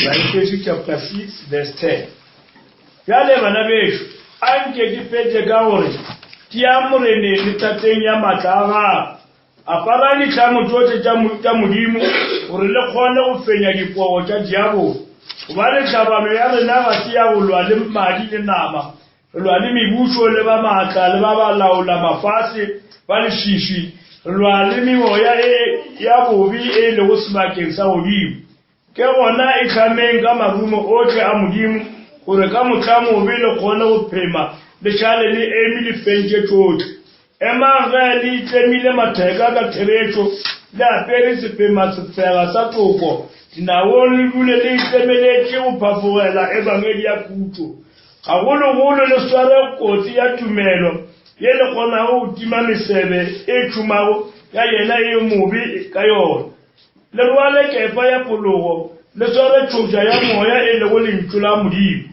Baefeso chapter 6 verse 10. Bjale bana bešo, a nke ke fetše ka gore, Tiang Moreneng le thateng ya maatla a gagwe. Aparang ditlhamo tšohle tša, tša Modimo gore le kgone go fenya dipoo tša diabolo. Gobane tlhabano ya rena ga se ya go lwa le madi le nama, re lwa le mebušo le ba maatla le ba ba laola mafase ba leswiswi, re lwa le meoya e ya bobe e lego sebakeng sa godimo. Ke gona itlhameng ka marumo ohle a Modimo, gore ka mohla mobe le kgone go phema, le šale le eme le fentše tšohle. Emang ge le itlemile matheka ka therešo, le apere sephemasefega sa toko, dinaong le dule le itlemeletše go phafogela Ebangedi ya khutšo. Gagologolo le sware kotsi ya tumelo, ye le kgonago go tima mesebe e tšhumago ya yena e mobe ka yona. Le rwale kefa ya phologo, le sware tšhoša ya moya e lego lentšu la Modimo.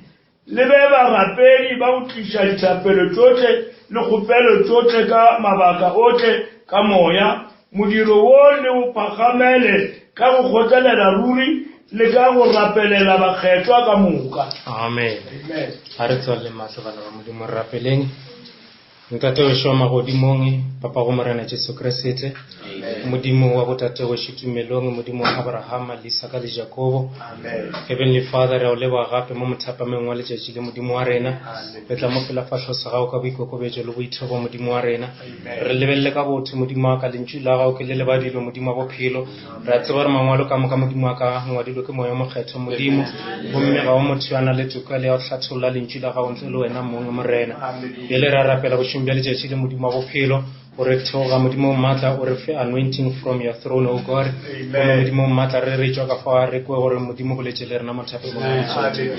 Le be barapedi ba go tliša dithapelo tšohle le kgopelo tšohle ka mabaka ohle ka moya. Modiro wo le o phakgamele ka go kgotlelela ruri le ka go rapelela bakgethwa ka moka. Amen. Amen. A re tswaleleng mahlo bana ba Modimo re rapeleng. Ntate wešo wa magodimong, Papa go Morena Jesu Kriste, Modimo wa botate wešo tumelong, Modimo wa Abrahama, le Isaka le Jakobo. Heavenly Father, re a o leboga gape mo mothapameng wa letšatši le Modimo wa rena. Re tla mo pela fahlo sa gago ka boikokobetšo le boithobo Modimo wa rena. Re lebelele ka botho Modimo wa ka, lentšu la gago ke le le badilwe Modimo wa bophelo. Re a tseba gore mangwalo ka moka Modimo wa ka ngwadilwe ke Moya o Mokgethwa Modimo, gomme ga o motho yo a na le tokelo ya go hlatholla lentšu la gago ntle le wena mong Morena. Bjale re a rapela bošegong bja letšatši le Modimo wa bophelo gore theoga Modimo o maatla o re fe anointing from your throne o God. Gomme Modimo o maatla re re tšwa ka fa re kwe gore Modimo boletše le rena mothapelong wa letšatši.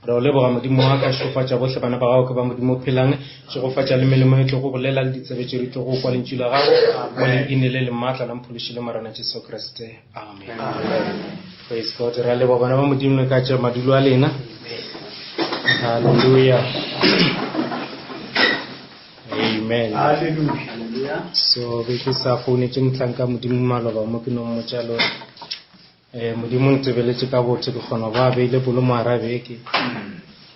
Re o leboga Modimo wa ka, šegofatša bohle bana ba gago ke ba Modimo o phelang, šegofatša le melemo e tlogo bolela le ditsebe tše di tlogo kwa lentšu la gago, mo leine le le maatla la Mphološi le Morena Jesu Kriste. Amen. Praise God. Re a leboga bana ba Modimo le ka tša madulo a lena. Hallelujah. Amen. Hallelujah. So be ke sa founetše mohlanka Modimo maloba mo ke no mmotša le gore Eh, Modimo o ntebeletše ka botho ke kgona go ba a beile polo mo gara beke.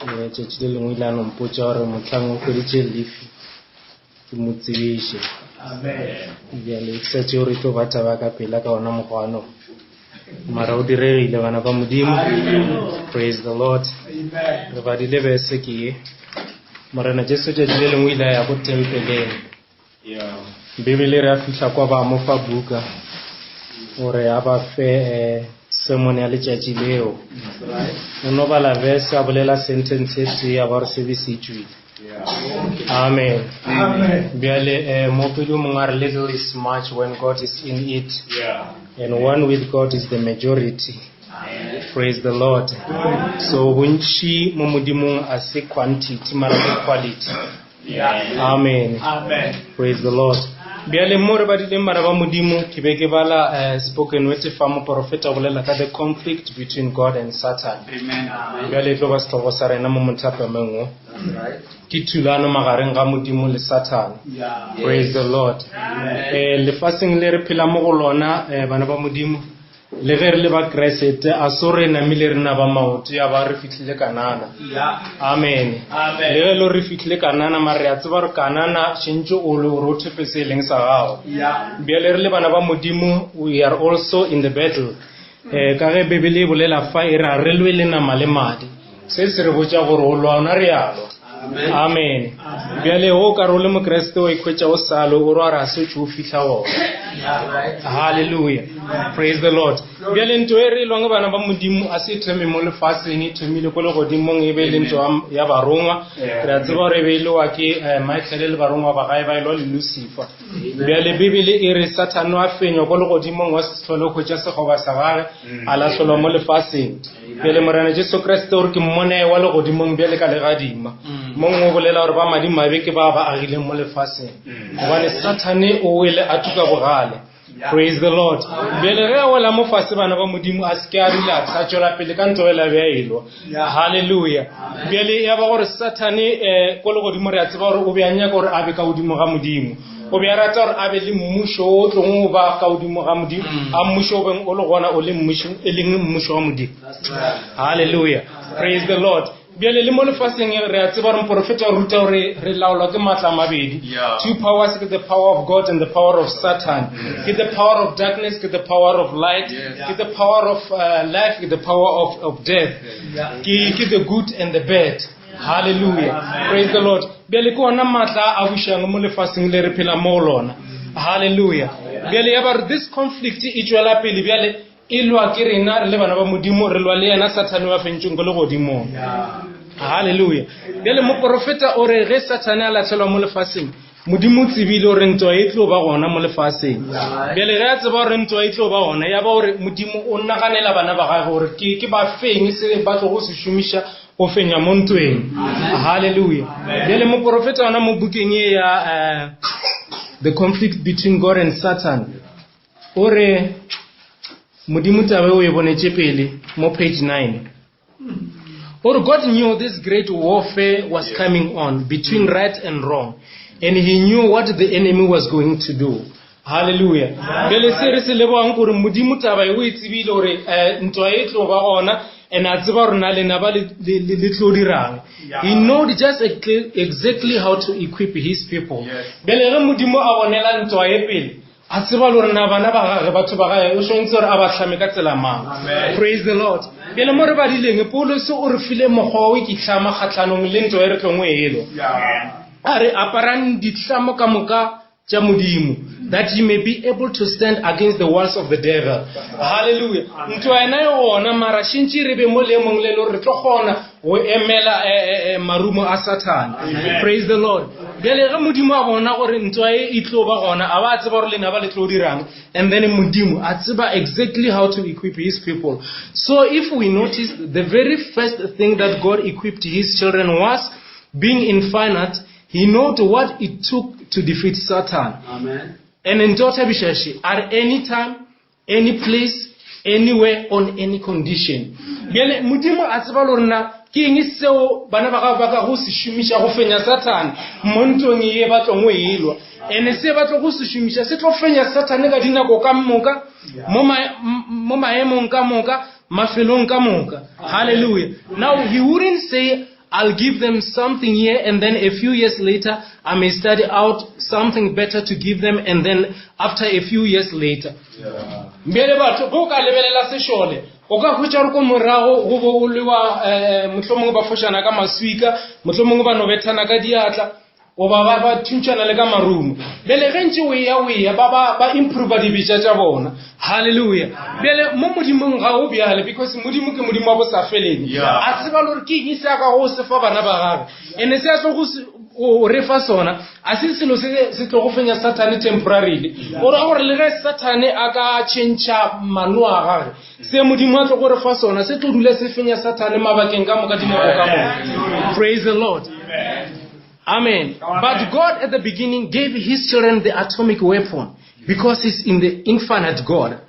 Eh, tšatši le lengwe ile a no mpotša gore mohlang o hweditše lefi ke mo tsebiše. Bjale ke sa tšeo re tlo ba taba ka pela ka ona mokgwano. Mara o diregile bana ba Modimo. Praise the Lord. Re badile bese ke ye. Morena Jesu tšatši le lengwe ile a ya ko tempeleng. Bibele re a fihla kwa ba mo fa buka gore a ba fe eh, sermon ya letšatši leo. O no bala verse a bolela sentence e tee ya ba gore sebe se tšwile. Amen. Bjale eh, moopedi o mongwe a re little is much when God is in it. And one with God is the majority. Praise the Lord. So bontši mo modimong a se quantity mara ke quality. Amen. Amen. Praise the Lord. Bjale mo re badileng bana ba Modimo ke be ke bala uh, spoken words fa moporofeta o bolela ka the conflict between God and Satan. Amen. Bjale e tlo ba sehlogo sa rena mo mothapameng wo. Ke thulano magareng ga Modimo le Satan. Yeah. Praise the Lord. Eh lefaseng le re phela mo go lona eh, bana ba Modimo Le ge re le Bakriste, a so re namile re naba maoto ya ba re fihlile Kanana. Amen. Le ge lo re fihlile Kanana, mare re a tseba gore Kanana šentše o le gore o thepe se e leng sa gago. Bjale re le bana ba Modimo, we are also in the battle. Eh, ka ge Bibele e bolela fa e re a re lwe le nama le madi. Se se re botša gore go lwa ona re a lwa. Amen. Bjale go ka re o le Mokriste wa ikhwetša o sa lwe o re wa re a setše o fihla gona. Hallelujah. Praise the Lord. Bjale ntwa e re e lwang bana ba Modimo a se e thome mo lefaseng e thomile ko legodimong e be e le ntwa ya barongwa. Re a tseba gore e be e lewa ke eh, Michael le barongwa ba gae ba e lwa le Lucifer. Bjale Bibele e re Sathane wa fenywa ko legodimong wa se hlole hwetša sekgoba sa gage a lahlelwa mo lefaseng. Bjale Morena Jesu Kriste o re ke mmone wa legodimong bjale ka legadima. Mongwe o bolela gore ba madimabe ke ba ba agileng mo lefaseng. Gobane Sathane o wele a tuka bogale. Praise the Lord. Bjale ge a wela mo fase bana ba Modimo a se ke a relax, a tšwela pele ka ntwa ela bja elwa. Hallelujah. Bjale ya ba gore Sathane eh ko legodimo re a tseba gore o be a nyaka gore a be ka godimo ga Modimo. O be a rata gore a be le mmušo o tlong o ba ka godimo ga Modimo, a mmušo o beng o le gona o le mmušo, e leng mmušo wa Modimo. Hallelujah. Praise the Lord. Bjale le mo lefaseng re a tseba gore moporofeta o ruta gore re laolwa ke maatla a mabedi. Two powers ke the power of God and the power of Satan. Ke the power of darkness, ke the power of light, ke the power of uh, life, ke the power of, of death. Ke, ke the good and the bad. Hallelujah. Praise the Lord. Bjale ke ona maatla a bušang mo lefaseng le re phelang mo go lona. Hallelujah. Bjale ya ba re this conflict e tšwela pele bjale e lwa ke rena re le bana ba Modimo re lwa le yena Sathane wa fentšweng ko legodimong. Hallelujah. Bjale moporofeta o re ge Sathane a latlhelwa mo lefaseng Modimo o tsebile gore ntwa e tlo ba gona mo lefaseng. Bjale ge a tseba gore ntwa e tlo ba gona, ya ba gore Modimo o naganela bana ba gagwe gore ke, ke ba feng se ba tlogo se šomiša go fenya mo ntweng. Hallelujah. Bjale moporofeta ona mo bukeng ye ya uh, The Conflict Between God and Satan o re Modimo tabe o e bonetše pele mo page 9. Or God knew this great warfare was coming on between right and wrong, and He knew what the enemy was going to do. Hallelujah. Bjale se re se lebogang gore Modimo taba e o e tsebile gore eh, ntwa e tlo ba gona and a tseba gore na lena ba le le tlo dirang. He knew just exactly how to equip his people. Bjale ge Modimo a bonela ntwa e pele, A tseba le gore na bana ba gage, batho ba gage, o swanetše gore a ba hlame ka tsela mang. Praise the Lord. Bjale mo re badileng, Paulose o re file mokgwa wa go ikihlama kgahlanong le ntwa e re tlong e elwa. A re, Aparang ditlamo ka moka tša Modimo, that ye may be able to stand against the wiles of the devil. Hallelujah. Ntwa yena e gona, mara šentše re be mo leemong le le gore re tlo kgona go emela eh, eh, eh, marumo a sathane praise the lord bjale ge modimo a bona gore ntwa e e tlo ba gona a ba a tseba gore lena ba le tlo dirang and then modimo a tseba exactly how to equip his people so if we notice the very first thing that god equipped his children was being infinite he knowed what it took to defeat satan Amen. and ntho thabiša še at any time Any place, anywhere, on any condition. Bjale, Modimo a tseba le gore na ke eng seo bana ba gagwe ba ka go se šomiša go fenya Sathane mo ntweng ye ba tlong go e lwa. Ene se ba tlo go se šomiša se tlo fenya Sathane ka dinako ka moka, mo, ma, mo maemong ka moka, mafelong ka moka. Hallelujah. Now, he wouldn't say, I'll give them something here and then a few years later I may study out something better to give them and then after a few years later. Bjale batho ge o ka lebelela sešole o ka hwetša gore ko morago go bo o lewa um mohlomongwe ba fošana ka maswika mohlomongwe ba no bethana ka diatla goba ba ba thuntšhana le ka marumo bjale ge ntše o eya o eya ba ba ba improva dibetša tša bona halleluja bjale mo modimong ga o bjale because modimo ke modimo wa bosafeleng a tseba le gore ke eng se a ka go se fa bana ba gagwe ene se a tlo go o re fa sona a se selo se se tlo go fenya sathane temporarily o ra gore le ge sathane a ka tšhentšha mano a gage se modimo a tlo go re fa sona se tlo dula se fenya sathane mabakeng ka moka dinako ka moka praise the lord Amen. But God at the beginning gave his children the atomic weapon because he's in the infinite God.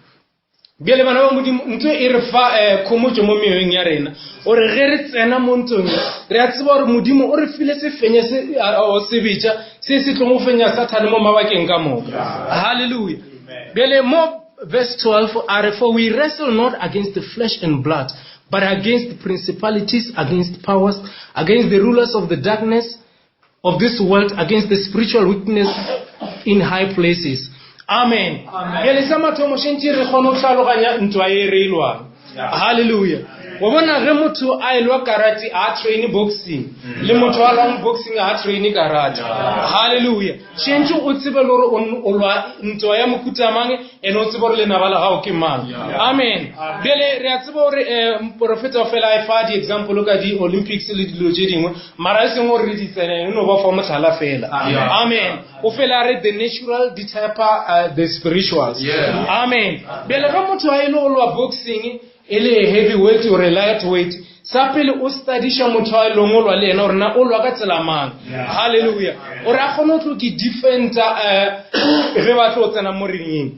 bjale bana ba modimo ntho e re fa um khomotšo mo meoyeng ya rena gore ge re tsena mo ntlong re a tseba gore modimo o re file sefenye sebetša se se tlong go fenya sathane mo mabakeng ka moka halleluja bjale mo verse 12 a re for we wrestle not against the flesh and blood but against principalities, against powers, against the rulers of the darkness of this world, against the spiritual wickedness in high places. Amen. Bjale sa mathomo šentše re kgone go tlhaloganya ntwa e re e lwang. Hallelujah. Wa bona ge motho a elwa karate a train boxing le motho a lwang boxing a train karate. Hallelujah. Šentše o tsebe le gore o lwa ntwa ya mohuta mang ene o tsebe gore lenaba la gago ke mang. Amen. Bjale re a tseba gore um moporofeta o fela a fa di-example ka di-olympics le dilo tše dingwe mara e seng gore re di tsene e no ba fa mohlala fela. Amen. O fela a re the natural deterper uh, the spirituals. Amen. Bjale ge motho a e le go lwa boxing e le heavy weight or light weight sa pele o studiša motho a e leng o lwa le yena gore na o lwa ka tsela mang halleluja gore a kgone go tlo ke defenda um ge ba tlo tsena mo ringeng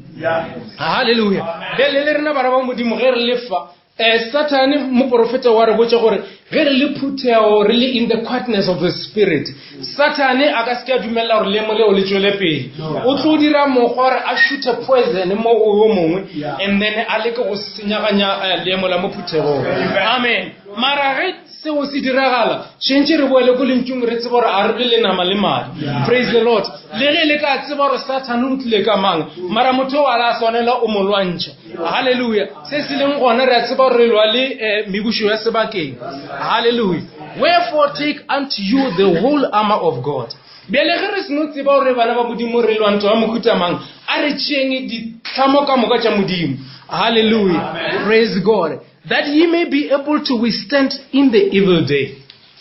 halleluja bjale le rena bana ba modimo ge re lefa Eh, Sathane moporofeta wa re botša gore ge re le phuthego re le in the quietness of the spirit, Sathane a ka se ke a dumelela gore leemo leo le tšwele pele. O tlo dira mokgwa gore a shute poison mo go yo mongwe and then a leke go senyaganya eh, leemo la mo phuthegong. Amen. Mara ge seo se diragala šentše re boele ko lentšung re tseba gore a re le lenama le madi. Praise the Lord. Le ge le ka tseba gore Sathane o tlile ka mang, mara motho o a la swanela o mo lwantšha. Haleluya. Se se leng gona re a tseba gore re lwa le eh, mebušo ya sebakeng. Haleluya. Wherefore take unto you the whole armor of God. Bjale ge re seno tseba gore bana ba Modimo re lwa ntwa ya mohuta mang, a re tšeeng ditlhamo ka moka tša Modimo. Haleluya. Praise God. That ye may be able to withstand in the evil day.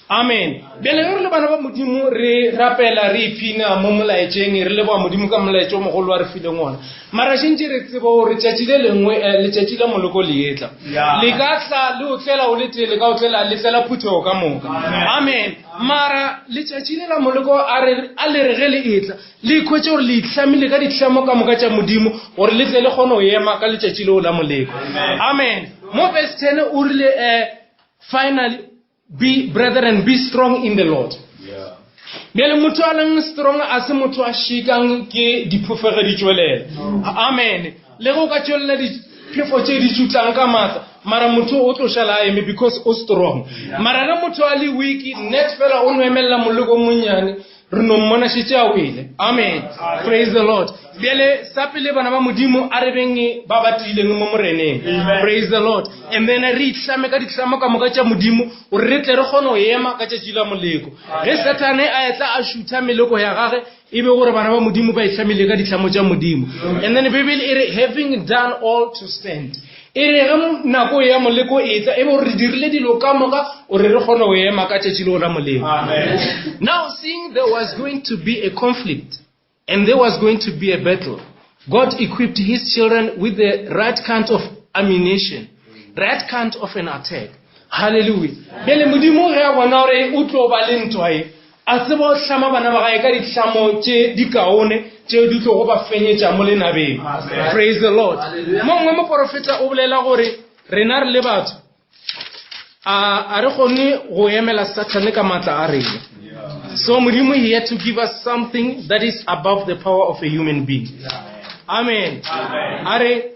Amen. Bjale ge re le bana ba Modimo re rapela re iphina mo molaetšeng re leboga Modimo ka molaetša o mogolo wa re fileng ona. Mara šentše re tseba gore tšatši le lengwe eh, letšatši la moloko le etla. Le ka tla le o tlela o le tee le ka o tlela le tlela phuthego ka moka. Amen. Mara letšatši le la moloko a re a le re ge le etla le ikhwetše gore le itlhamile ka ditlhamo ka moka tša Modimo gore le tle le kgone go ema ka letšatši leo la moleko. Amen. Mo verse 10 o rile eh, finally Be brethren, be strong in the Lord. Bjale motho a leng strong a se motho a šikang ke diphofege di tšwelela. Amen. Le ge o ka tšwelela diphefo tše di tšutlang ka maatla, mara motho o tlo šala a eme because o strong. Mara ge motho a le weak, net fela o no emelela moleko o monnyane, re no mmona šetše a wele. Amen. Praise the Lord. Bjale sa pele bana ba Modimo a re beng ba ba tiileng mo Moreneng. Praise the Lord. And then re itlhame ka ditlhamo ka moka tša Modimo gore re tle re kgone go ema ka tšatši la moleko. Ge Sathane a etla a šutha meleko ya gage e be gore bana ba Modimo ba itlhamile ka ditlhamo tša Modimo. And then Bible e re having done all to stand. E re ge nako ya moleko e tla, e be gore re dirile dilo ka moka gore re kgone go ema ka tšatši leo la moleko. Now seeing there was going to be a conflict and there was going to be a battle, God equipped his children with the right kind of ammunition, right kind of an attack. Hallelujah. Bjale Modimo ge a bona gore o tlo ba le ntwa e, A tseba go hlama bana ba gae ka ditlhamo tše dikaone tšeo di tlogo ba fenyetša mo lenabeng. Praise the Lord. Mongwe moporofeta o bolela gore rena re le batho a a re kgone go emela Sathane ka matla a rena. So Modimo he had to give us something that is above the power of a human being. Amen. A re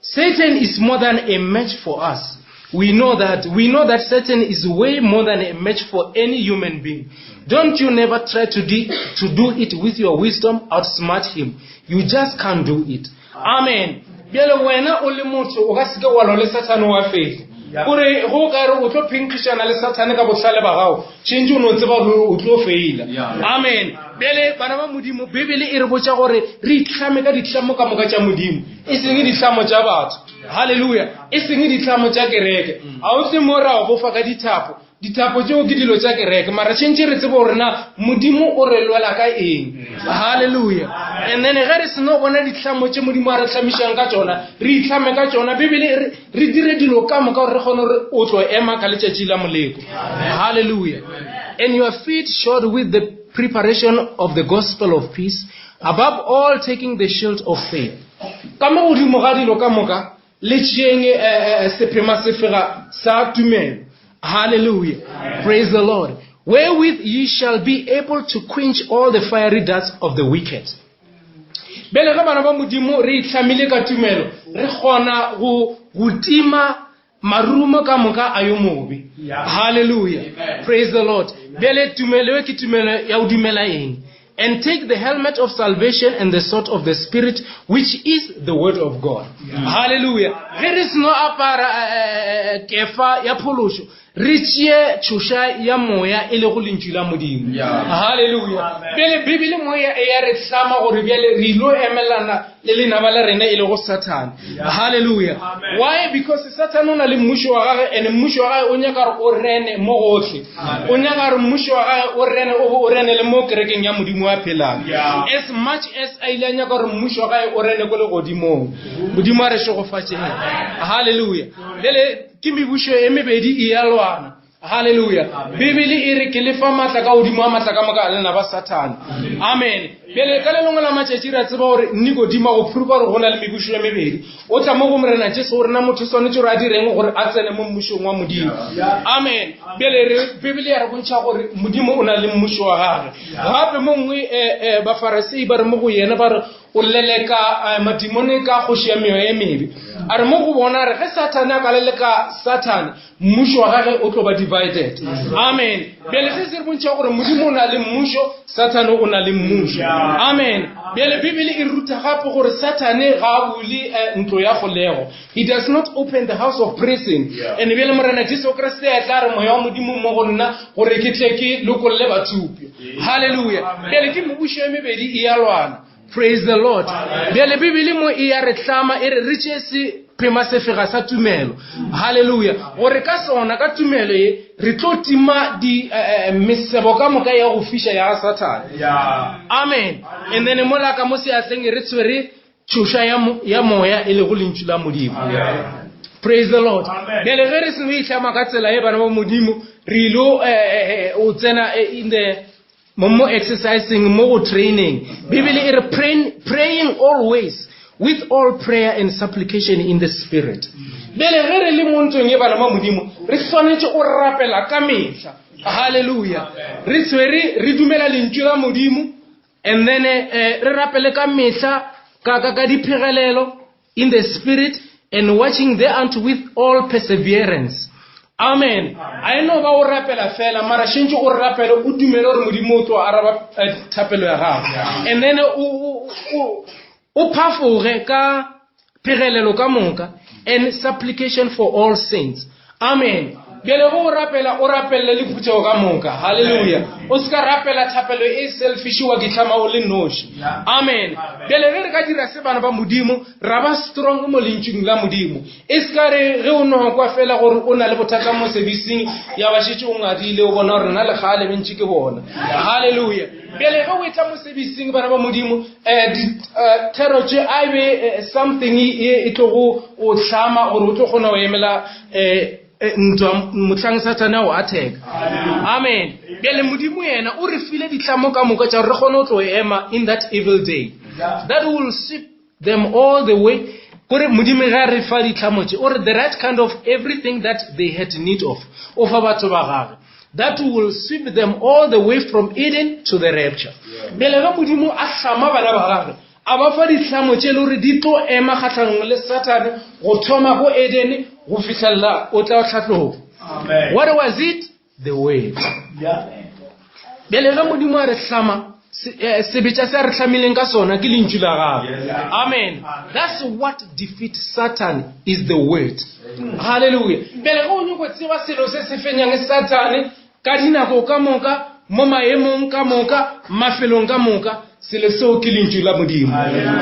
Satan is more than a match for us. We know that. We know that Satan is way more than a match for any human being. Don't you never try to, de- to do it with your wisdom, outsmart him. You just can't do it. Amen. Bjale wena o le motho o ka seke wa lwa le Sathane wa fetsa. Gore go ka re o tlo phenkgišana le Sathane ka bohlale ba gago, tšhentše o no tseba gore o tlo feila. Amen. Bjale bana ba Modimo, Bibele e re botša gore re itlhame ka ditlhamo ka moka tša Modimo. e seng ditlhamo tša batho halleluja e seng ditlhamo tša kereke ga o tle mo ra go bofa ka dithapo dithapo tšeo ke dilo tša kereke mara tšhentše re tsebe gore na modimo o re lwela ka eng halleluja and then ge re seno bona ditlhamo tše modimo a re hlamišang ka tšona re itlhame ka tšona bibele e re re dire dilo ka moka gore re kgone gore o tlo ema ka letšatši la moleko halleluja and your feet shod with the preparation of the gospel of peace Above all taking the shield of faith. Ka mo godimo ga dilo ka moka, le tšeeng eh, eh, eh, sephema sefega sa tumelo. Hallelujah. Praise the Lord. Wherewith ye shall be able to quench all the fiery darts of the wicked. Bjale ge bana ba Modimo re itlhamile ka tumelo, re kgona go go tima Marumo ka moka a yo mobe. Hallelujah. Praise the Lord. Bjale tumelo e ke tumelo ya go dumela eng? And take the helmet of salvation and the sword of the Spirit, which is the word of God. Hallelujah. Ge re seno apara eh, eh, eh, kefa ya phološo, re tšee tšhoša ya moya e lego lentšu la Modimo. Hallelujah. Bjale Bibele moya e ya re hlama gore bjale re ilo emelana le lenaba la rena e lego Sathane. Hallelujah. Why? Because Sathane o na le mmušo wa gage and mmušo wa gage o nyaka gore o rene mo gohle. O nyaka gore mmušo wa gage o rene o be o rene le mo kerekeng ya Modimo wa phelang. As much as a ile a nyaka gore mmušo wa gage o rene ko legodimong. Modimo a re šegofatšeng. Hallelujah. Bjale ke mebušo e mebedi e ya lwana. Haleluya. Bibele e re ke le fa maatla ka godimo ga maatla ka moka a lena ba Sathane. Amen. Bjale ka le lengwe la matšatši re a tseba gore Nikodima go proofa gore go na le mebušo ya mebedi. O tla mo go Morena Jesu gore na motho o swanetše gore a direng gore a tsene mo mmušong wa Modimo. Amen. Bjale re Bibele ya re bontšha gore Modimo o na le mmušo wa gagwe. Gape mo nngwe eh, eh, Bafarasei ba re mo go yena ba re o leleka eh, madimone ka kgoši ya meoya e mebe. A re mo go bona re ge Sathane a ka leleka Sathane mmušo wa gage o tlo ba divided amen bjale se se re bontšha gore modimo o na le mmušo sathane o na le mmušo amen bjale bibele e ruta gape gore sathane ga a bule eh, ntlo ya kgolego he does not open the house of prison and bjale morena jesu kriste a tla re moya wa modimo mo go nna gore ke tle ke lokolle bathupi halleluja bjale ke mebušo e mebedi e ya lwana Praise the Lord. Bjale Bibele mo e ya re hlama e re re tšee sephema sefega sa tumelo. Hallelujah. Gore ka sona ka tumelo ye re tlo tima di eh, eh, mesebo ka moka ya go fiša ya ga Sathane. Amen. And then mola ka mo seatleng re tshwere tšhoša ya, ya moya e lego lentšu la Modimo. Praise the Lord. Bjale ge re seno itlhama ka tsela ye bana ba Modimo re ilo eh, o tsena in the Mo mo exercising, mo go training. Bibele e re praying, praying always with all prayer and supplication in the spirit. Bjale ge re le mo ntlong e bana ba Modimo, re swanetše go rapela ka mehla. Hallelujah. Re tshwere re dumela lentšu la Modimo and then eh, re rapele ka mehla ka ka ka diphegelelo in the spirit and watching thereunto with all perseverance. Amen. A e no ba o rapela fela mara šentše o rapele o dumele gore Modimo o tlo araba eh, thapelo ya gago. And then o o o phafoge ka phegelelo ka moka and supplication for all saints. Amen. Bjale go o rapela o rapelele le phuthego ka moka. Hallelujah. O se ka rapela thapelo e selfish wa kitlhama o le noši. Amen. Bjale ge re ka dira se bana ba Modimo, ra ba strong mo lentšung la Modimo. E se ka re ge o no kwa fela gore o na le bothata mo sebising ya ba šetše o ngadile o bona gore nna le kgale bentši ke bona. Hallelujah. Bjale ge o etla mo sebising bana ba Modimo, eh, dithero eh, tše a e be eh, something e e tlogo o hlama gore o tlo kgona go emela eh, eh, ntwa mohlang sathane a o atheka amen bjale modimo yena o re file ditlamo ka moka tša gore re kgone go tlo ema in that evil day that will sweep them all the way kore modimo ge a re fa ditlhamo tše o re the right kind of everything that they had need of o fa batho ba gagwe that will sweep them all the way from eden to the rapture bjale ge modimo a hlama bana ba gagwe a ba fa ditlhamo tše le gore di tlo ema kgahlanong le sathane go thoma go edene go fihlelela o tla tlhatlogo what was it the word bjale ge modimo a re hlama eh, sebetša se a re hlamileng ka sona ke lentšu la gagwe amen that's what defeat satan is the word halleluja bjale ge o nyako tseba selo se se fenyang satane ka dinako ka moka mo maemong ka moka mafelong ka moka selo seo ke lentšu la modimo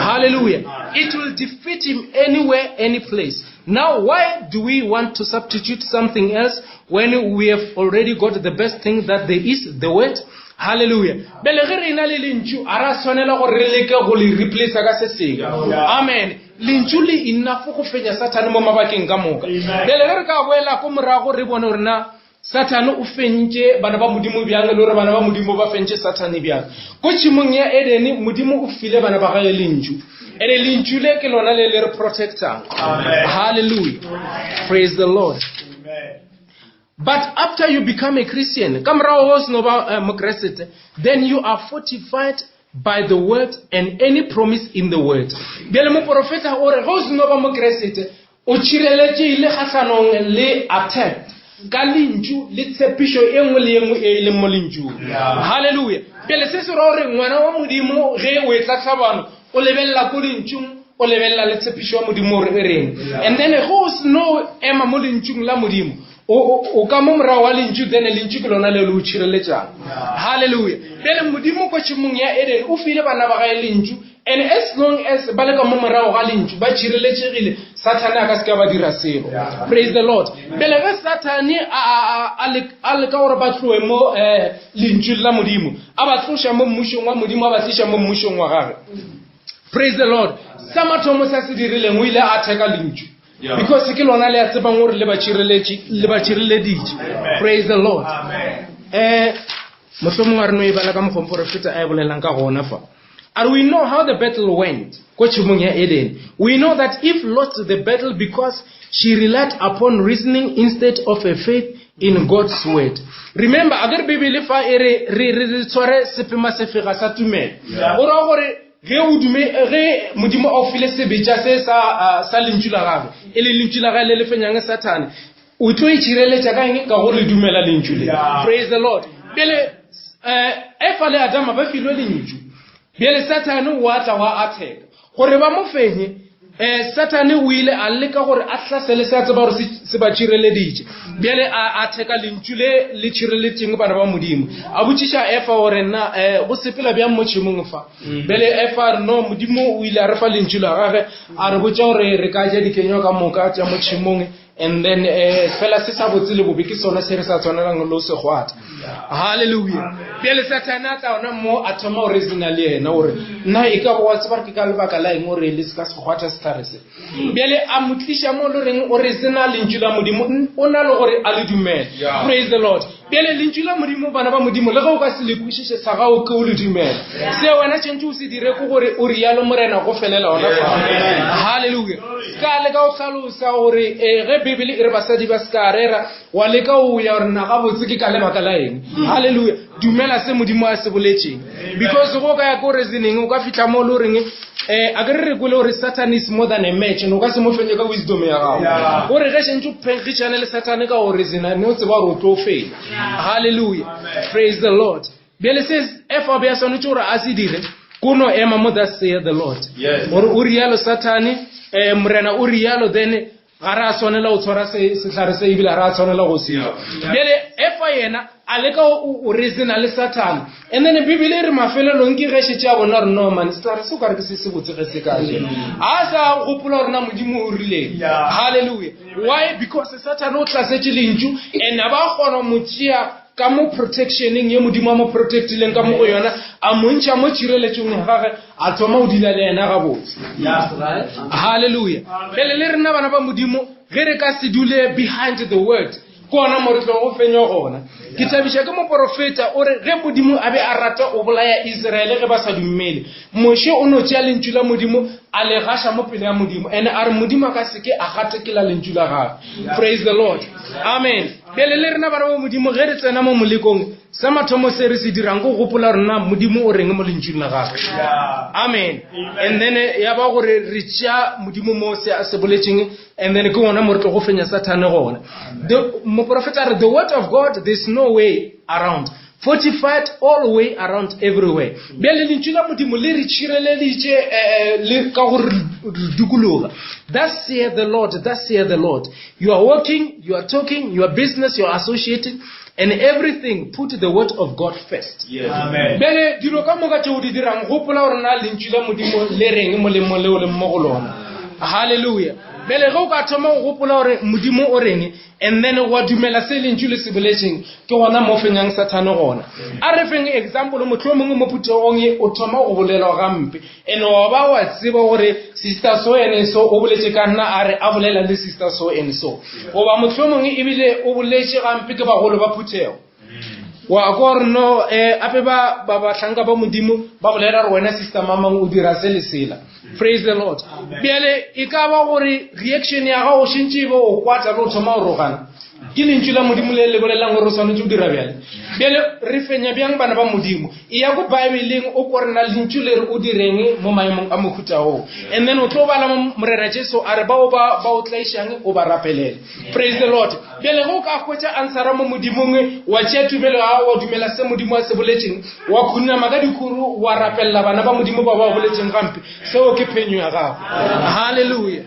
halleluja it will defeat him anywhere any place now why do we want to substitute something else when we have already got the best thing that there is the word halleluja bjale ge re na le lentšu a ra swanela gore re leke go le replace ka se sengwe amen lentšu le enough go fenya sathane mo mabakeng ka moka bjale ge re ka boela ko morago re bone gore na Sathane o fentše bana ba Modimo bjang le gore bana ba Modimo ba fentše Sathane bjang. Ko tšhemong ya Edene, Modimo o file bana ba gage lentšu. Ene lentšu le ke lona le le re protectang. Hallelujah. Praise the Lord. But after you become a Christian, ka morago go seno ba eh, Mokeresete, then you are fortified by the word and any promise in the word. Bjale moporofeta o re ge o seno ba Mokeresete, O tšhireletšehile kgahlanong le attack ka lentšu le tshepišo e nngwe le e nngwe e e leng mo lentšung. Haleluya! Bjale se se ra gore ngwana wa Modimo ge o etla tlhabano o lebelela ko lentšung, o lebelela le tshepišo ya Modimo gore e reng. And then ge o seno ema mo lentšung la Modimo, o, o, o ka mo morago wa lentšu, then lentšu ke lona leo le o tšhireletšang. Haleluya! Bjale Modimo ko tšhemong ya Edene o file bana ba gae lentšu, And as long as ba le ka mo morago ga lentšu ba tšhireletšegile, Sathane a ka se ke a ba dira selo. Praise the Lord. Bjale ge Sathane a leka gore ba tloe mo um lentšung la Modimo, a ba tloša mo mmušong wa Modimo, a ba tliša mo mmušong wa gagwe. Praise the Lord. Sa mathomo sa se dirileng o ile a theka lentšu. Because ke lona le a tsebang gore le ba tšhireletše le ba tšhireleditše. Praise the Lord. Eh mohlomongwe a re no e bala ka mokgwa moporofeta a e bolelang ka gona fa. A re we know how the battle went ko tšhemong ya Eden. We know that Eve lost the battle because she relied upon reasoning instead of a faith in God's word. Remember, a ke re Bibele fa e re re re tshware sephema sefega sa tumelo. O ra gore ge o dume ge Modimo a o file sebetša se sa sa lentšu la gagwe, e le lentšu la gagwe le le fenyang Sathane, o tlo itšhireletša ka eng? Ka go le dumela lentšu le. Praise the Lord. Pele eh, Efa le Adama ba filwe lentšu. Bjale Sathane o a tla wa atheka. Gore ba mo fenye, eh, Sathane o ile a leka gore a hlasele se a tseba gore se ba tšhireleditše. Bjale a atheka lentšu le le tšhireletšeng bana ba Modimo. A botšiša Efa gore na eh, go sepela bjang mo tšhemong fa. Mm. Bjale Efa a re no, Modimo o ile a re fa lentšu la gage, a re botša gore re ka ja dikenywa ka moka tša mo tšhemong and then eh fela se sa botse le bobe ke sone se re sa tshwanelang le o se gwata halleluja bjale sathane a tla ona mo a thoma go reasona le yena gore nna e ka bo wa tseba ke ka lebaka la eng gore le se ka se gwata setlhare se bjale a mo tliša mo le reng o re sena lentšu la modimo o na le gore a le dumele praise the lord bjale lentšu la modimo bana ba modimo le ge o ka se le kwešiše sa gago ke o le dumela se wena tšhentše o se dire ke gore o rialo morena go felela ona fa halleluja ka leka o hlalosa gore eh, ge bibele e re basadi ba se ka rera wa leka o ya gore na gabotse ke ka lebaka la eng halleluja dumela se modimo a se boletšeng because go ka ya ko reasoning o ka fitlha mo le goreng um a ke re re kwele gore satan is more than a match and o ka se mo fenye ka wisdom ya gago gore ge šentse o phenkgišane le satane ka go reasona ne o tseba gore o tlo fenya halleluja praise the lord bjale se efa be a swanetše gore a se dire ko no ema mo thus saith the lord gore o rialo satane um morena o rialo then ga re a tshwanela go tshwara sehlare se ebile ga re a tshwanela go se ja bjale efa yena a leka o reasona le sathane and then bibele e re mafelelong ke ge šetse a bona gore no man sehlare se o kare ke se se botse ge se ka je a sa gopola gore na modimo o rileng halleluja why because sathane o tlasetše lentšu and a ba kgona mo tšea ka mo protectioneng ye modimo a mo protectileng ka mo go yona a mo ntšha mo tšhireletšong ya gage a thoma go dula le yena gabotse halleluja pele le rena bana ba modimo ge re ka se dule behind the word ke ona mo re tlo go fenywa gona ke thabiša ke moporofeta o re ge modimo a be a rata o bolaya iseraele ge ba sa dumele moshe o no tšea lentšu la modimo a le gaša mo pele ya modimo ene a re modimo a ka seke a gatekela lentšu la gagwe praise the lord amen Bjale le rena bana ba Modimo ge re tsena mo molekong, sa mathomo se re se dirang ke go gopola gore na Modimo o reng mo lentšung la gagwe. Amen. And then eh, ya ba gore re tšea Modimo mo se a se boletšeng and then ke gona mo re tlo go fenya Sathane gona. The moprofeta a re the word of God there's no way around. Fortified all way around everywhere. Bjale lentšu la Modimo le re tšhireleditše eh, le ka go re dukologa. Thus saith the Lord, thus saith the Lord. You are walking, you are talking, your business, you are associating and everything put the word of God first. Bjale dilo ka moka tšeo di dirang gopola gore na lentšu la Modimo le reng molemo leo le mo go lona. Hallelujah. Bjale ge o ka thoma go gopola gore Modimo o reng and then wa dumela se lentšu le se boletšeng ke gona mo fenyang sathane gona a re feng example motlho mongwe mo phuthegong e o thoma go bolelwa gampe and wa ba wa tseba gore sister so and so o boletše ka nna a re a bolela le sister so and so goba motlho mongwe ebile o boletše gampe ke bagolo ba phuthego wa kwa gore no um ape ba bahlanka ba modimo ba bolela gore wena sister mamang o dira se le sela praise the lord bjale e ka ba gore reaction ya gago šentše e be o kwata le o thoma go rogana ke lentšu la modimo le le bolelang gore o swanetše go dira bjale bjale re fenya bjang bana ba modimo e ya ko baebeleng o ko rena lentšu le re o direng mo maemong a mohuta oo and then o tlo bala morena jesu a re bao ba o tlaišang o ba rapelele praise the lord bjale ge o ka hwetša answera mo modimong wa tšea tumelo ya gago wa dumela se modimo a se boletšeng wa khunama ka dikhuru wa rapelela bana ba modimo ba ba boletšeng gampe seo ke phenyo ya gago halleluja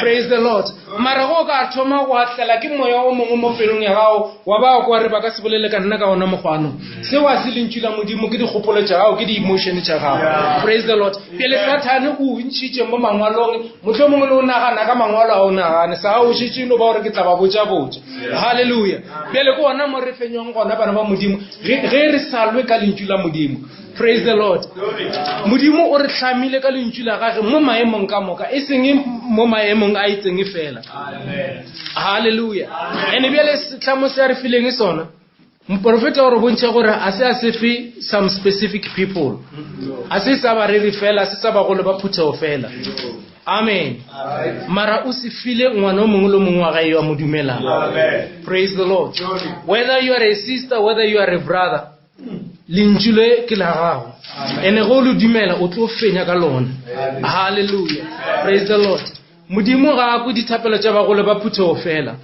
praise the lord mara ge o ka thoma go atlela ke moya o mongwe mo pelong ya gago wa ba kwa re ba ka se bolele ka nna ka ona mokgwano seo a se lentšu la modimo ke dikgopolo tša gago ke di-emotion tša gago praise the lord pele sathane o ntšhitše mo mangwalong motlho mongwe le o nagana ka mangwalo a o nagane sa o šetše no ba gore ke tla ba botša botša halleluja bjale ke gona mo re fenyong gona bana ba modimo ge re sa lwe ka lentšu la modimo. Praise the Lord. Modimo o re hlamile ka lentšu la gage mo maemong ka moka, e seng mo maemong a itseng fela. Halleluja. Ene bjale setlhamo se a re fileng sona, moporofeta o re bontšha gore a se a se fe some specific people, a se sa bareri fela, a se sa bagolo ba phuthego fela. Amen. Mara o se file ngwana o mongwe le mongwe wa gae yo a mo dumelang. Praise the Lord. Whether you are a sister, whether you are a brother, lentšu le ke la gago. Ene ge o le dumela o tlo fenya ka lona. Hallelujah. Praise the Lord. Modimo ga a kwe dithapelo tša bagolo ba phuthego fela.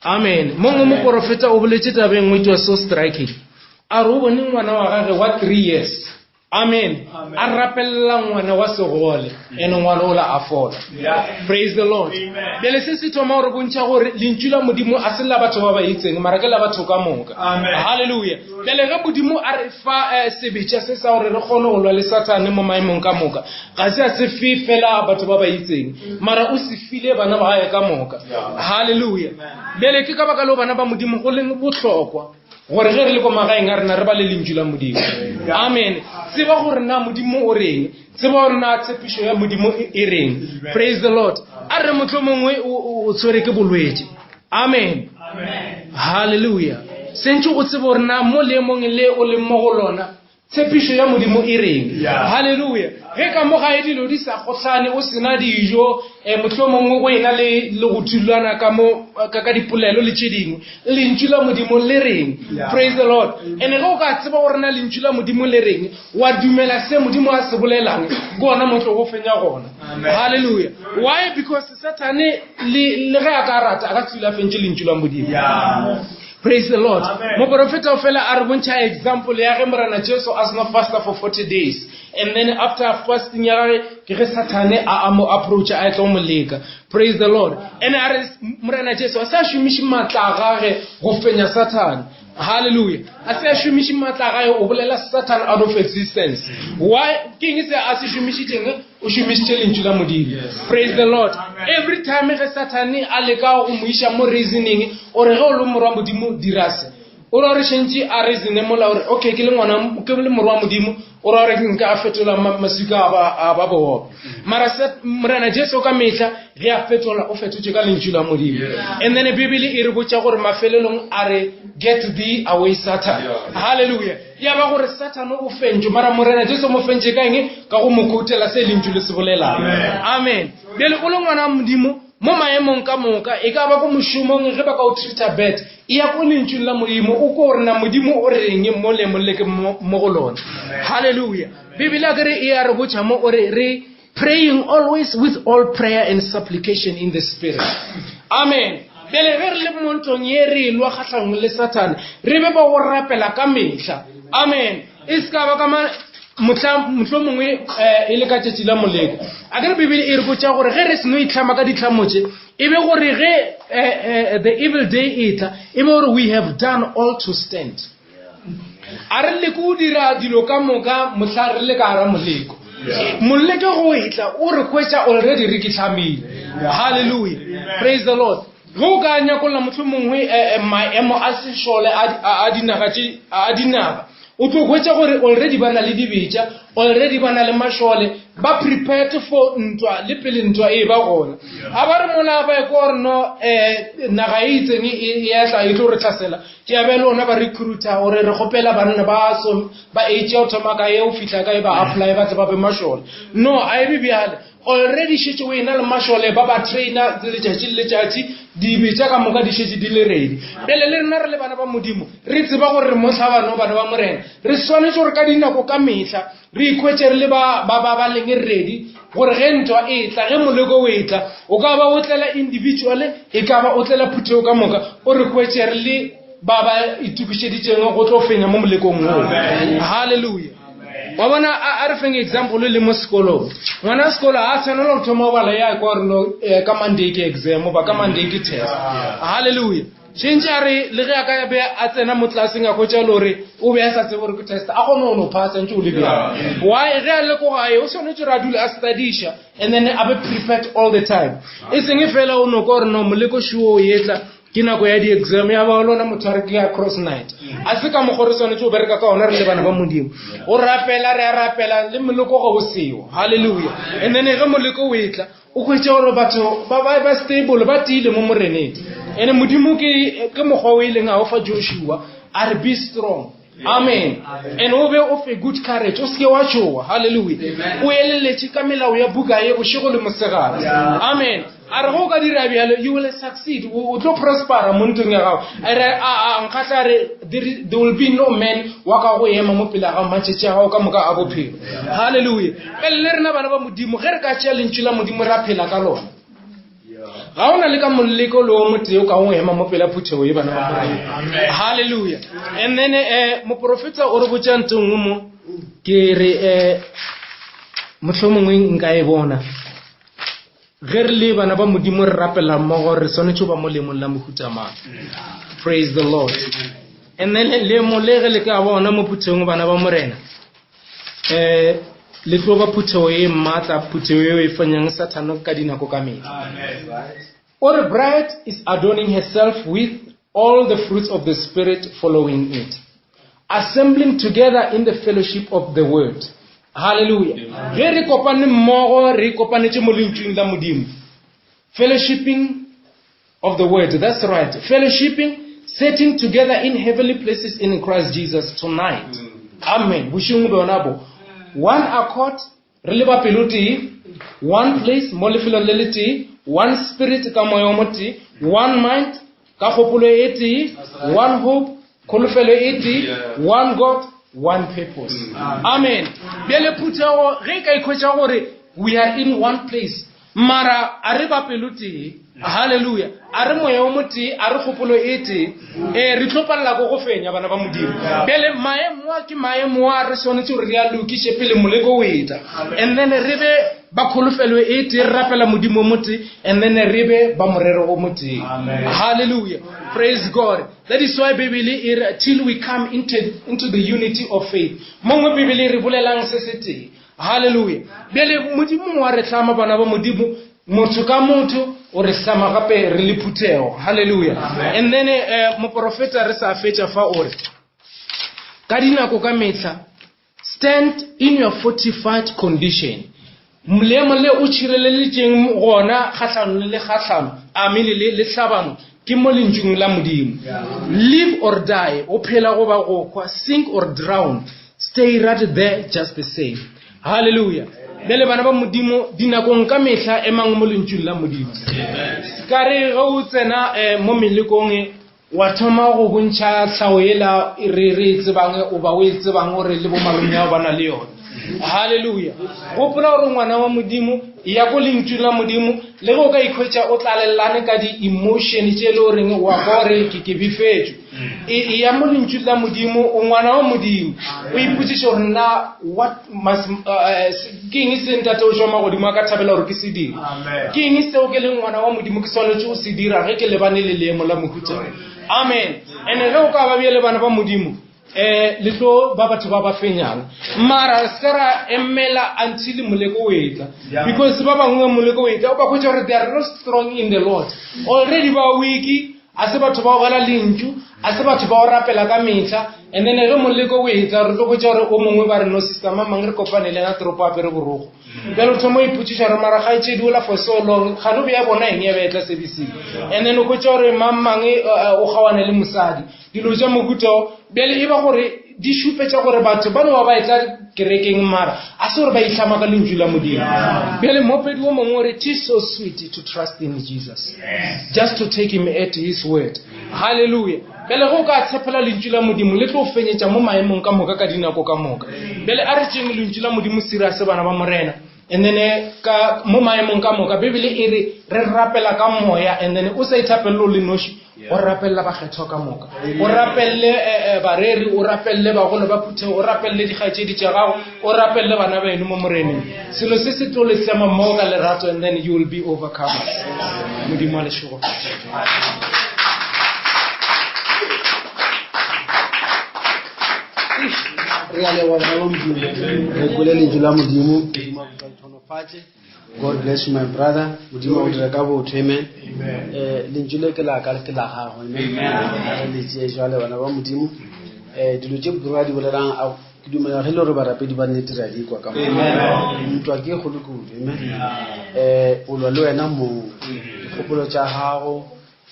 Amen. Mongwe moporofeta o boletše taba e nngwe it was so striking. A re o bone ngwana wa gage wa 3 years. Amen. A rapelela ngwana wa segole ene ngwana ola a fola. Praise the Lord. Bjale se se thoma gore bontšha gore lentšu la Modimo a se la batho ba ba itseng mara ke la batho ka moka. Hallelujah. Bjale ge Modimo a re fa eh, sebetša se sa gore re kgone go lwa le Sathane mo maemong ka moka, ga se a se fe fela batho ba ba itseng, mara o se file bana ba gae ka moka. Hallelujah. Bjale ke ka baka leo bana ba Modimo go leng bohlokwa gore ge re le ko magaeng a rena re bale lentšu la Modimo. Amen. Tseba gore na Modimo o reng, tseba gore na tshepišo ya Modimo e, e reng. Praise the Lord. A re mohlomongwe o tshwere ke bolwetši. Amen. Hallelujah. Sentše o tsebe gore na mo leemong le o leng mo go lona tshepišo ya Modimo e reng. Hallelujah. Ge ka mo gae dilo di sa gohlane, o sena dijo, eh, mohlomongwe go ena le le go thulana ka mo ka, ka dipolelo le tše dingwe, lentšu la Modimo le reng. Praise the Lord. Ene ge o ka tseba gore na lentšu la Modimo le reng, wa dumela se Modimo a se bolelang, ke gona mo tlo go fenya gona. Hallelujah. Why? Because Sathane le le ge a ka rata a ka se dula a fentše lentšu la Modimo. Praise the Lord. Moporofeta o fela a re bontšha example ya ge Morena Jesu a sena fasta for 40 days. And then after fasting ya gage ke ge Sathane a a mo approach a tlo mo leka. Praise the Lord. And a re Morena Jesu a sa šomiše matla a gage go fenya Sathane. Hallelujah. A se a šomiše matla a gage o bolela Satan out of existence. Why? Ke eng se a se šomišitšeng? O šomišitše lentšu la Modimo. Praise the Lord. Every time ge Sathane a leka go mo iša mo reasoning, o re ge o le morwa Modimo dira se. O ra gore šentše a reasone mola gore okay ke le ngwana ke le morwa Modimo, o ra gore nka a fetola maswika a ba a ba bogobe. Mara se Morena Jesu ka mehla ge a fetola o fetotše ka lentšu la Modimo. And then Bibele e re botša gore mafelelong a re get thee away Satan. Hallelujah. Ya ba gore Sathane o fentšwe, mara Morena Jesu o mo fentše ka eng? Ka go mo koutela se lentšu le se bolelang. Amen. Bjale o le ngwana wa Modimo, mo maemong ka moka, e ka ba ko mošomong ge ba ka o treata bad, e ya ko lentšung la Modimo, o ko gore na Modimo o reng mo leemong le ke mo go lona. Hallelujah. Bibele a kere e a re botša mo o re re Praying always with all prayer and supplication in the spirit. Amen. Bjale ge re le mo ntlong ye re lwa kgahlanong le Sathane, re be ba go rapela ka mehla. Amen. E se ka ba ka mohla mohlomongwe eh, e le ka tšatši la moleko. A ke re Bibele e re botša gore ge re seno itlhama ka ditlhamo tše, e be gore ge eh, eh, the evil day e tla, e be gore we have done all to stand. A re leke go dira dilo ka moka mohla re le ka gara moleko. Moleko go etla o re hwetša already re ke hlamile. Hallelujah. Praise the Lord. Ge o ka nyakolla mohlomongwe eh, eh, maemo a sešole a dinaga tše a dinaga o tlo hwetša gore already ba na le dibetša already ba na le mašole ba prepared for ntwa le pele ntwa e ba gona a ba re mola ba ekwa gore no um naga e itseng e etla e tlo re tlhasela Ke a be lona ba recruiter gore re kgopela banna ba so ba age ya go thoma ka ye o fihla ka e ba apply ba tle ba be mašole. No, a e be bjale. Already šetše o ena le mašole ba ba trainer letšatši le letšatši, dibetša ka moka di šetše di le ready. Bjale le rena re le bana ba Modimo, re tseba gore re mo tlhabano bana ba Morena. Re swanetše gore ka dinako ka mehla re ikhwetše re le ba ba ba ba leng ready gore ge ntwa e tla, ge moleko o etla, o ka ba o tlela individual, e ka ba o tlela phuthego ka moka, o re hwetše re le ba ba itokišeditšeng go tlo fenya mo molekong woo. Hallelujah. Wa bona, a re feng example le mo sekolong. Ngwana sekolo ga a tshwanela go thoma go bala ya kwa gore no eh, ka Monday ke exam goba ka Monday ke test. Hallelujah. Tšhentšhe a re le ge a ka be a tsena mo tlelaseng a hwetša le gore o be a sa tsebe gore ke test, a kgone go no phasa ntše o le bjalo. Why? Ge a le ko gae o swanetše gore a dule a studiša and then a be prepared all the time. E seng fela o no kwa gore no moleko šo o etla. Ke nako ya di-exam ya ba lona motho a re ke ya cross night. A se ka mokgwa re swanetše go bereka ka ona re le bana ba Modimo. Go rapela re a rapela le moleko ga o seo. Hallelujah. And then ge moleko o etla o hwetše gore batho ba ba ba stable ba tiile mo moreneng. And Modimo ke ke mokgwa o ileng a o fa Joshua a re be strong. Amen. And o be o fe good courage o seke wa tšhoga. Hallelujah. O eleletše ka melao ya buka ye bošego le mosegare. Amen. A re ge o ka dira bjalo you will succeed. O tlo prospera mo ntong ya gago. A re a nkgatla re there will be no man wa ka go ema mo pele ga matšatši a gago ka moka a bophelo. Hallelujah. Pele le rena bana ba Modimo ge re ka tšea lentšu la Modimo ra phela ka lona. Ga o na le ka moleko le o motee o ka o ema mo pela phuthego ye bana ba Modimo. Hallelujah. And then moprofeta o re botša ntho nngwe mo ke re mohlomongwe nka e bona. Ge re le bana ba Modimo re rapela mmogo re swanetše go ba mo leemong la mohuta mang. Praise the Lord. And then leemo le ge le ka bona mo phuthegong bana ba Morena. Le tlo ba phuthego e maatla, phuthego eo e fenyang Sathane ka dinako ka mehla. O re bride is adorning herself with all the fruits of the spirit following it, assembling together in the fellowship of the word. Hallelujah. Ge re kopane mmogo re kopanetše mo lentšung la Modimo. Fellowshipping of the word. That's right. Fellowshipping, sitting together in heavenly places in Christ Jesus tonight. Amen. Bošegong bjona bo. One accord, re le ba pelo tee, one place mo lefelong le le tee, one spirit ka moya o motee, one mind ka kgopolo e tee, one hope, kholofelo e tee, one God, one purpose. Amen. Bjale phuthego ge e ka ikhwetša gore we are in one place, mara a re ba pelo tee. Hallelujah. A re moya o motee, a re kgopolo e tee. Re tlo palela ko go fenya bana ba Modimo. Bjale maemo a ke maemo a re swanetše gore re a lokiše pele moleko o etla. And then re be ba kholofelo e tee, re rapela Modimo o motee, and then re be ba morero o motee. Hallelujah. Praise God. That is why Bibele e re till we come into the unity of faith. Mongwe Bibele e re bolelang se se tee. Hallelujah. Bjale Modimo wa re hlama bana ba Modimo, motho ka motho o re hlama gape re le phuthego. Hallelujah. And then moprofeta re sa fetša fa o re ka dinako ka mehla stand in your fortified condition. Leemo le o tšhireleditšeng gona kgahlano le kgahlano, amen, le hlabano ke mo lentšung la Modimo. Live or die, o phela goba go hwa, sink or drown, stay right there just the same. Hallelujah. Bjale bana ba Modimo dinakong ka mehla emang mo lentšung la Modimo. Ka re ge o tsena mo melekong wa thoma go bontšha tlhao ela re re e tsebang o ba o e tsebang gore le bomalome ao ba na le yona. Hallelujah. Gopola gore ngwana wa Modimo ya ko lentšung la Modimo le ge o ka ikhwetša o tlalelane ka di-emotion tše e le goreng wa kwa gore ke befetšwe. E ya mo lentšung la Modimo, o ngwana wa Modimo. O ipotšiše gore na what must, ke eng se ntate o tšwa magodimo a ka thabela gore ke se dire? Ke eng seo ke leng ngwana wa Modimo ke swanetše go se dira ge ke lebane le leemo la mohuta? Amen. And ge o ka ba bjale bana ba Modimo, le tlo ba batho ba ba fenyang. Mara se ka ra emela until moleko o etla. Because ba bangwe moleko o etla, o ba hwetša gore they are not strong in the Lord. Already ba weak, a se batho ba go bala lentšu, a se batho ba go rapela ka mehla. And then ge moleko o etla, re tlo hwetša gore o mongwe ba re no sister mamang re kopane le yena toropo apere borogo. Bjale o thoma o ipotšiša gore mara kgaetšedi ola for so long, gane o be a bona eng ya be etla servicing. And then o hwetša gore mang mang o kgaoane le mosadi. Dilo tša mohuta o bjale e ba gore di šupetša gore batho ba no ba ba etla kerekeng mara a se gore ba itlhama ka lentšu la Modimo. Bjale mopedi o mongwe o re, it is so sweet to trust in Jesus, just to take him at his word. Hallelujah. Bjale ge o ka tshepela lentšu la Modimo le tlo fenyetša mo maemong ka moka ka dinako ka moka. Bjale a re tšeng lentšu la Modimo serious bana ba Morena. And then ka mo maemong ka moka Bibele e re re rapela ka moya, and then o sa ithapelele o le noši, o rapelele bakgethwa ka moka, o rapelele bareri, o rapelele bagolo ba phuthego, o rapelele dikgaetšedi tša gago, o rapelele bana beno mo Moreneng. Selo se se tlo le tlema mmogo ka lerato, and then you will be overcomers. Modimo a le šegofatše. Re a leboga bana ba Modimo. Re kwele lentšu la Modimo. Modimo a go hlohonofatše. God bless you my brother. Modimo o dira ka botho. Amen. Eh lentšu le ke la ka ke la gago. Amen. A re le tšee jwale bana ba Modimo. Eh dilo tše bro a di bolelang a ke dumela ge le gore barapedi ba nnete re a di kwa ka mo. Ntwa ke e kgolo kudu. Amen. Eh o lwa le wena mong. Dikgopolo tša gago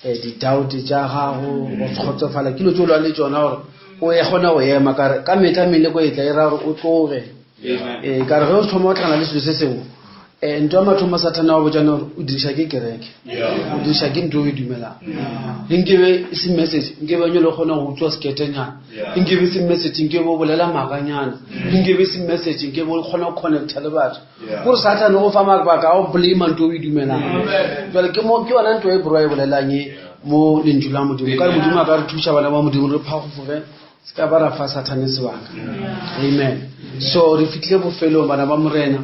eh di-doubt tša gago go kgotsofala ke dilo tse o lwang le tšona gore o e kgona go ema kare ka metlha meleko e tla e ra gore o tloge ee kare ge o thoma o tlhana le selo se sengwe um ntho ya mathomo sathane wa botšana gore o diriša ke kereke o diriša ke ntho o e dumelang nkebe e se message nkebe nyole o kgona go utswa seketenyana nkebe se message nkebe o bolela maakanyana nkebe se message nkebe o kgona go connecta le batho gore sathane go fa mabaka a go blame ntho o e dumelang jale ke mo ke yona ntho e borwa e bolelang e mo lentšu la modimo ka re modimo a ka re thuša bana ba modimo re phagofoge se ka ba ra fa sathane sebaka amen so re fitlhile bofelong bana ba morena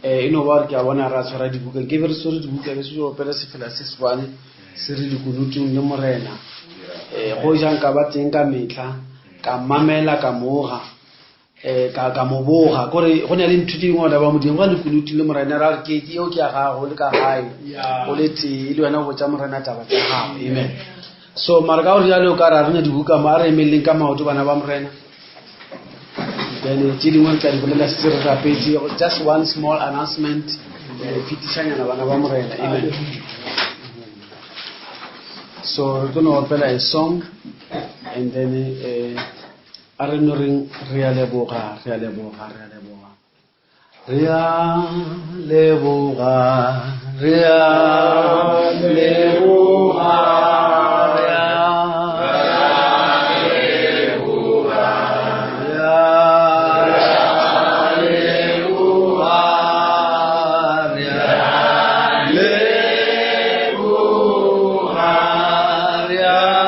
um e no ba gore ke a bona ra tshwara dibuka ke be re tshwere dibuka be se opela sefela se swane se re dikunutung le morena um go jang ka ba teng ka metlha ka mamela ka moga um ka ka mo boga kore go na le ntho tse dingwe ona ba modimo ga lekunutu le morena ra re ke ke eo ke ya gago le ka gae o le tee le wena o botsa morena taba tsa gago amen so mara ka gore jalo ka re a rena dibuka mo a re emeleleng ka maoto bana ba morena then tse dingwe re tla di bolela setse re rapetse just one small announcement fetišanyana bana ba morena amen so re tlo no opela a song and then uh, A re no reng re a leboga, re a leboga, re a leboga. Re a leboga, re a leboga, re a leboga, re a leboga, re a leboga, re a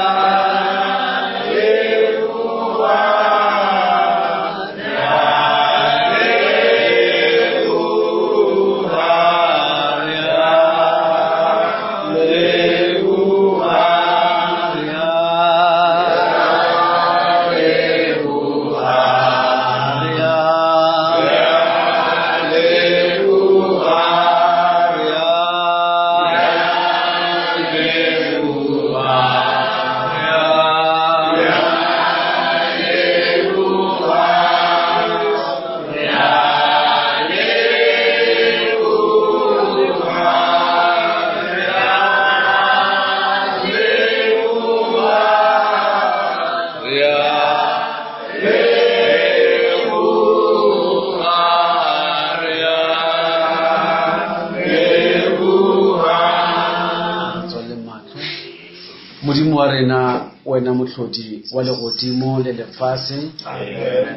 Modimo wa rena wena mohlodi wa legodimo le lefase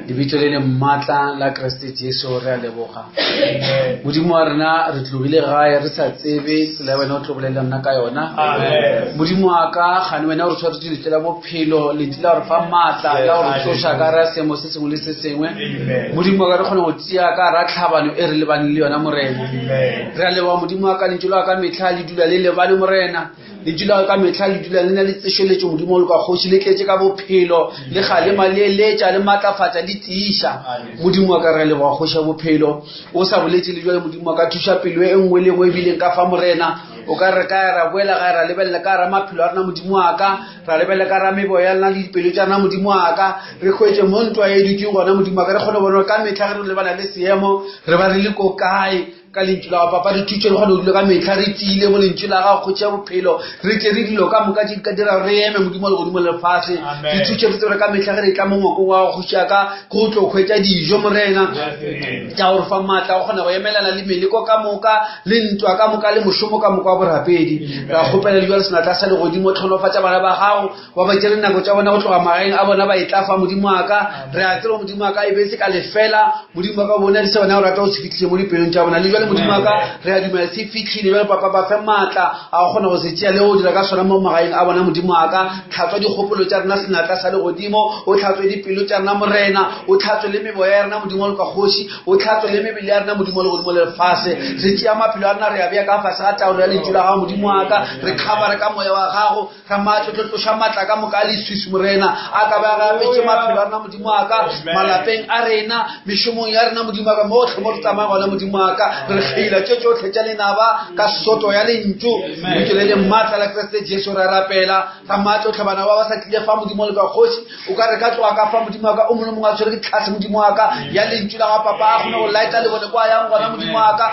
lebitso le le maatla la kriste jesu re a leboga modimo wa rena re tlogile gae re sa tsebe tsela ya wena o tlo bolelela nna ka yona modimo wa ka gane wena o re tshwaretse lentšu la bophelo lentšu la gore fa maatla la gore tsoša ka ra seemo se sengwe le se sengwe modimo wa ka re kgone go tšea ka ra tlhabano e re lebaneng le yona morena re a leboga modimo wa ka lentšu la ka metlha le dula le lebane morena lentšu la ka metlha le dula le na le tsešeletšo modimo o le ka kgoši le tletše ka bophelo le galema le eletša le maatlafatša le tiiša modimo wa ka re leboga kgoši ya bophelo o sa boletše le jale modimo wa ka thuša pelo e nngwe le nngwe ebileng ka fa morena o ka re ka ra boela ga ra lebelela ka ra maphelo a rena modimo wa ka ra lebelela ka ra mebo ya lena le dipelo tša rena modimo wa ka re hwetše mo ntwa e dutšeng gona modimo wa ka re kgone bona ka metlha ge re lebana le seemo re ba re le ko kae ka lentšu la gago papa re thutše re kgone go dula ka metlha re tiile mo lentšu la gago kgotši ya bophelo re tle re dilo ka moka tše di ka dira re eme modimo wa legodimo le lefase re thutše re tsebe ka metlha ge re tla mo ngwakong wa gago kgoši ya ka ke go tlo hwetša dijo morena tša gore fa maatla go kgona go emelana le meleko ka moka le ntwa ka moka le mošomo ka moka wa borapedi ra kgopela le jale senatla sa legodimo tlhonofatša bana ba gago ba ba tšere nako tša bona go tloga magaeng a bona ba e tla fa modimo wa ka re a tseba modimo wa ka e be e se ka lefela modimo wa ka bona le se bona go rata go se fitlhile mo dipelong tša bona le jale modimo wa ka re a dumela se fitlhile jale papa ba fe maatla a go kgona go se tšea le go dira ka sona mo magaeng a bona modimo wa ka tlhatswa dikgopolo tša rena senatla sa legodimo o tlhatswe dipelo tša rena morena o tlhatswe le meboya ya rena modimo wa loka kgoši o tlhatswe le mebele ya rena modimo wa legodimo le lefase re tšea maphelo a rena re a bea ka fase ga taolo ya lentšu la gago modimo wa ka re kgabare ka moya wa gago Ka maatla tlo tloša maatla ka moka a leswiswi Morena a ka ba gapetše maphelo a rena Modimo wa ka malapeng a rena mešomong ya rena Modimo wa ka motlhe mo re tsamaya gona Modimo wa ka. Re kgeila tše tšohle tša lenaba ka soto ya lentšu. Lentšu le le maatla la Kriste Jesu re a rapela. Ramaatlohle bana ba ba sa tlile fa Modimo le ka kgoši. O ka re ka tloga ka fa Modimo wa ka o mongwe le mongwe a tshwere ke tlhase Modimo wa ka ya lentšu la ga papa a kgone go laetša lebone kwa yang gona Modimo wa ka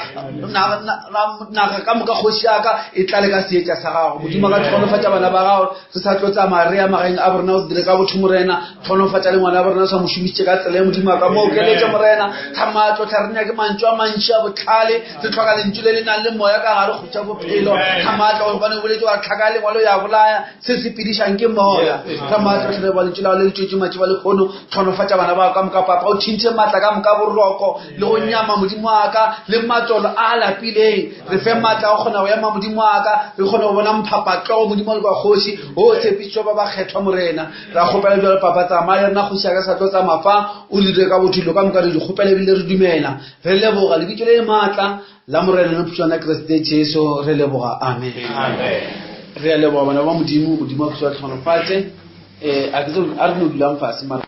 naga ka moka kgoši ya ka e tlale ka seetša sa gago Modimo wa ka tlhonolofatša bana ba gago re sa tlo tsamaya re ya magaeng a borena o dire ka botho Morena tlhonolofatša le ngwana wa borena sa mo šomišitše ka tsela ya Modimo wa ka mo okeletše Morena Ramaatlohle re nyake mantšu a mantši a bohlale re tlhoka lentšu le le nang le moya ka gare kgotša bophelo Ramaatla gobane o boletše wa tlhaka ya lengwalo ya bolaya Se se pedišang ke moya. Ka maatla tlhe ba lentšu la le tšwetše matši ba lekgono tlhonofatša bana ba ka moka papa o thintše maatla ka moka boroko le go nyama modimo wa ka le matsolo a lapileng re fe maatla go kgona go ema modimo wa ka re kgone go bona mphapatlogo modimo wa le kwa kgoši o tshepišitšwe ba ba kgethwa morena ra kgopela bjalo papa tsamaya le rena kgoši ya ka sa tlo tsamaya fa o dire ka botho dilo ka moka re di kgopela ebile re dumela re leboga lebitso le le maatla La Morena le Moputšwana Kriste Jesu re leboga amen. Re a leboga bana ba Modimo, Modimo a tlhonofatše. Eh a ke a re no dulang fase mara.